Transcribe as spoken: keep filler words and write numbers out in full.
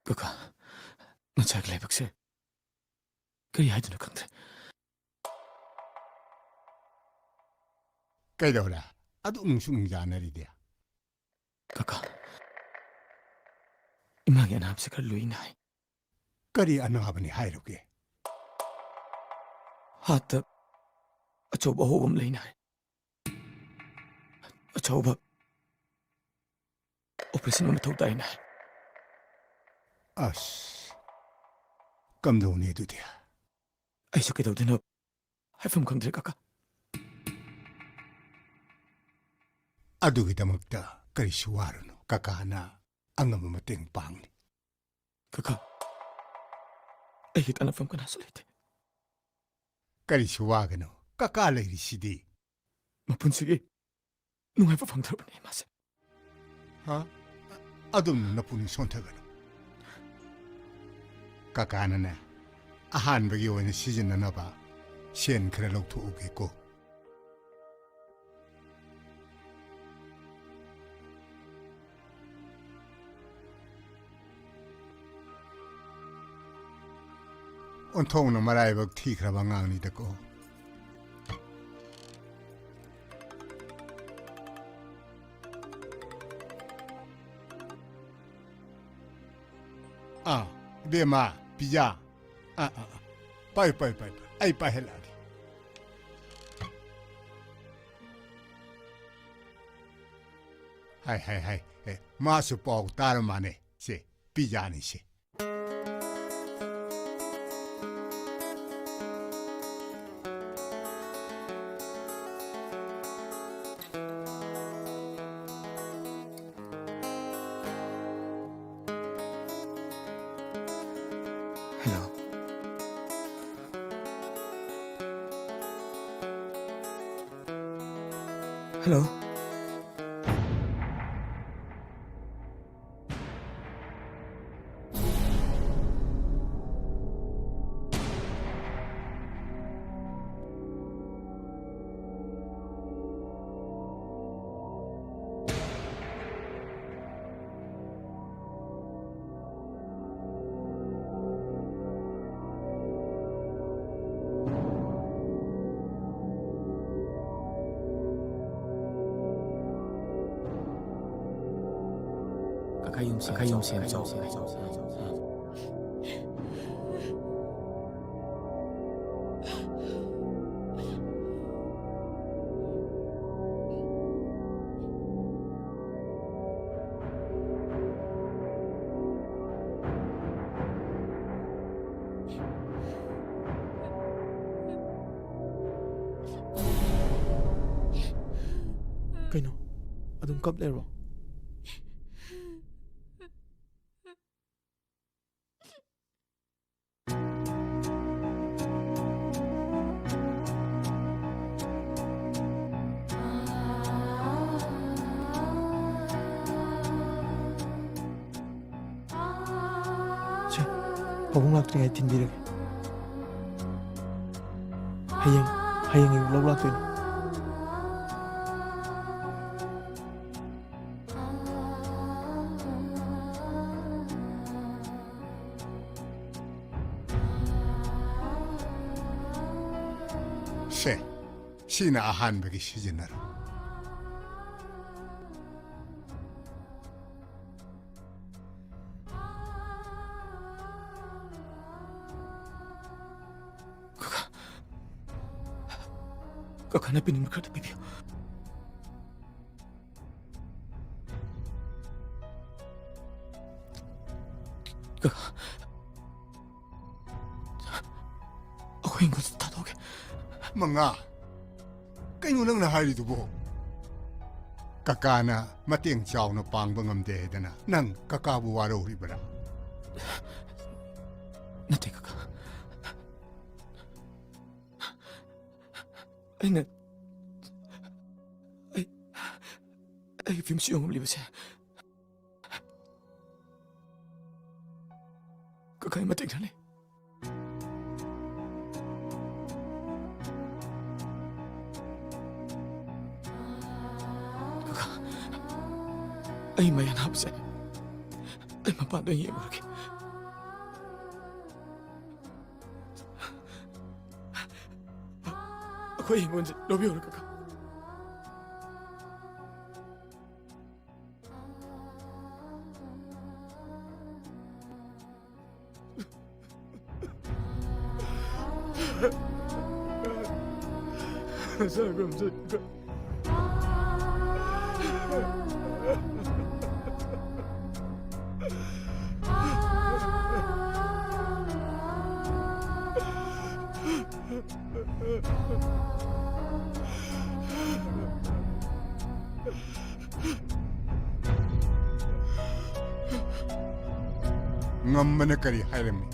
ꯀꯀꯥ, ꯉꯁꯥꯏꯒꯤ ꯂꯥꯏꯕꯛꯁꯦ ꯀꯔꯤ ꯍꯥꯏꯗꯣꯏꯅꯣ ꯈꯪꯗ꯭ꯔꯦ꯫ ꯀꯩꯗꯧꯔꯦ? ꯑꯗꯨꯛ ꯅꯨꯡꯁꯨꯛ ꯅꯨꯡꯖꯥꯅꯔꯤꯗꯤ? ꯀꯀꯥ, ꯏꯃꯥꯒꯤ ꯑꯅꯥꯕꯁꯦ ꯈꯔ ꯂꯨꯏꯅ ꯍꯥꯏ꯫ ꯀꯔꯤ ꯑꯅꯥꯕꯅꯤ ꯍꯥꯏꯔꯨꯒꯦ? ꯍꯥꯔꯠꯇ ꯑꯆꯧꯕ ꯑꯍꯣꯕ ꯑꯃ ꯂꯩꯅ ꯍꯥꯏ꯫ ꯑꯆꯧꯕ ꯑꯣꯄꯔꯦꯁꯟ ꯑꯃ ꯃꯊꯧ ꯇꯥꯏꯅ ꯍꯥꯏ꯫ ꯑꯁ, ꯀꯝꯗꯧꯅꯤ ꯑꯗꯨꯗꯤ? ꯑꯩꯁꯨ ꯀꯩꯗꯧꯗꯣꯏꯅꯣ ꯍꯥꯏꯐꯝ ꯈꯪꯗ꯭ꯔꯦ, ꯀꯀꯥ꯫ ꯑꯗꯨꯒꯤꯗꯃꯛꯇ ꯀꯔꯤꯁꯨ ꯋꯥꯔꯨꯅꯨ, ꯀꯀꯥꯅ ꯑꯉꯝꯕ ꯃꯇꯦꯡ ꯄꯥꯡꯅꯤ꯫ ꯀꯀꯥ, ꯑꯩꯒꯤ ꯇꯥꯟꯅꯐꯝ ꯀꯅꯥꯁꯨ ꯂꯩꯇꯦ꯫ ꯀꯔꯤꯁꯨ ꯋꯥꯒꯅꯨ, ꯀꯀꯥ ꯂꯩꯔꯤꯁꯤꯗꯤ꯫ ꯃꯄꯨꯟꯁꯤꯒꯤ ꯅꯨꯡꯉꯥꯏꯕ ꯐꯪꯗ꯭ꯔꯕꯅꯦ ꯃꯥꯁꯦ꯫ ꯍꯥ? ꯑꯗꯨꯝꯅ ꯅꯄꯨꯛꯅꯤꯡ ꯁꯣꯟꯊꯒꯅꯨ꯫ ꯀꯀꯥꯅꯅꯦ, ꯑꯍꯥꯟꯕꯒꯤ ꯑꯣꯏꯅ ꯁꯤꯖꯤꯟꯅꯅꯕ ꯁꯦꯟ ꯈꯔ ꯂꯧꯊꯣꯛꯎꯒꯦꯀꯣ꯫ ꯑꯣꯟꯊꯣꯛꯅ ꯃꯔꯥꯏꯕꯛ ꯊꯤꯈ꯭ꯔꯕ ꯑꯉꯥꯡꯅꯤꯗꯀꯣ꯫ ꯑꯥ, ꯏꯕꯦꯝꯃ, ꯄꯤꯖꯥ꯫ ꯑꯥ, ꯑꯥ, ꯑꯥ꯫ ꯄꯥꯏ, ꯄꯥꯏ, ꯄꯥꯏ, ꯄꯥꯏ꯫ ꯑꯩ ꯄꯥꯏꯍꯜꯂꯛꯑꯒꯦ꯫ ꯍꯥꯏ, ꯍꯥꯏ, ꯍꯥꯏ꯫ ꯑꯦ, ꯃꯥꯁꯨ ꯄꯥꯎ ꯇꯥꯔ ꯃꯥꯅꯦ꯫ ꯁꯦ, ꯄꯤꯖꯥꯅꯤ ꯁꯦ꯫ Hello. Hello. ꯈꯌꯨꯝꯁꯦ, ꯈꯌꯨꯝꯁꯦ ꯆꯥꯎ꯫ ꯀꯩꯅꯣ? ꯑꯗꯨꯝ ꯀꯞ ꯂꯩꯔꯕꯣ? ꯁꯦ, ꯄꯥꯕꯨꯡ ꯂꯥꯛꯇ꯭ꯔꯤꯉꯩ ꯊꯤꯟꯕꯤꯔꯒꯦ꯫ ꯍꯌꯦꯡ, ꯍꯌꯦꯡ ꯑꯌꯨꯛ ꯂꯧ ꯂꯥꯛꯇꯣꯏꯅꯦ꯫ ꯁꯦ, ꯁꯤꯅ ꯑꯍꯥꯟꯕꯒꯤ ꯁꯤꯖꯤꯟꯅꯔꯣ꯫ ꯀꯀꯥ, ꯀꯀꯥꯅ ꯄꯤꯅꯤꯡꯕ ꯈꯔꯗ ꯄꯤꯕꯤꯌꯨ꯫ ꯀꯀꯥ, ꯑꯩꯈꯣꯏ ꯍꯤꯡꯒꯣꯜꯁꯦ ꯊꯥꯗꯣꯛꯑꯒꯦ꯫ ꯃꯉꯥ꯫ ꯀꯩꯅꯣ ꯅꯪꯅ ꯍꯥꯏꯔꯤꯗꯨꯕꯣ? ꯀꯀꯥꯅ ꯃꯇꯦꯡ ꯆꯥꯎꯅ ꯄꯥꯡꯕ ꯉꯝꯗꯦ ꯍꯥꯏꯗꯅ ꯅꯪ ꯀꯀꯥꯕꯨ ꯋꯥꯔꯧꯔꯤꯕꯔꯥ? ꯅꯠꯇꯦ, ꯀꯀꯥ꯫ ꯑꯩꯅ, ꯑꯩ, ꯑꯩꯒꯤ ꯐꯤꯕꯝꯁꯤ ꯌꯦꯡꯉꯝꯂꯤꯕꯁꯦ ꯀꯀꯥꯒꯤ ꯃꯇꯦꯡꯅꯅꯤ꯫ ꯀꯀꯥ, ꯑꯩ ꯃꯌꯥ ꯅꯥꯕꯁꯦ ꯑꯩ ꯃꯄꯥꯟꯗ ꯑꯣꯏꯅ ꯌꯦꯡꯉꯨꯔꯒꯦ꯫ ꯑꯩꯈꯣꯏ ꯍꯤꯡꯒꯣꯜꯁꯦ ꯂꯧꯕꯤꯌꯨꯔꯣ, ꯀꯀꯥ? ꯁꯪꯒꯣꯝ, ꯁꯪꯒꯣꯝ꯫ ꯉꯝꯕꯅ ꯀꯔꯤ ꯍꯥꯏꯔꯝꯃꯤ?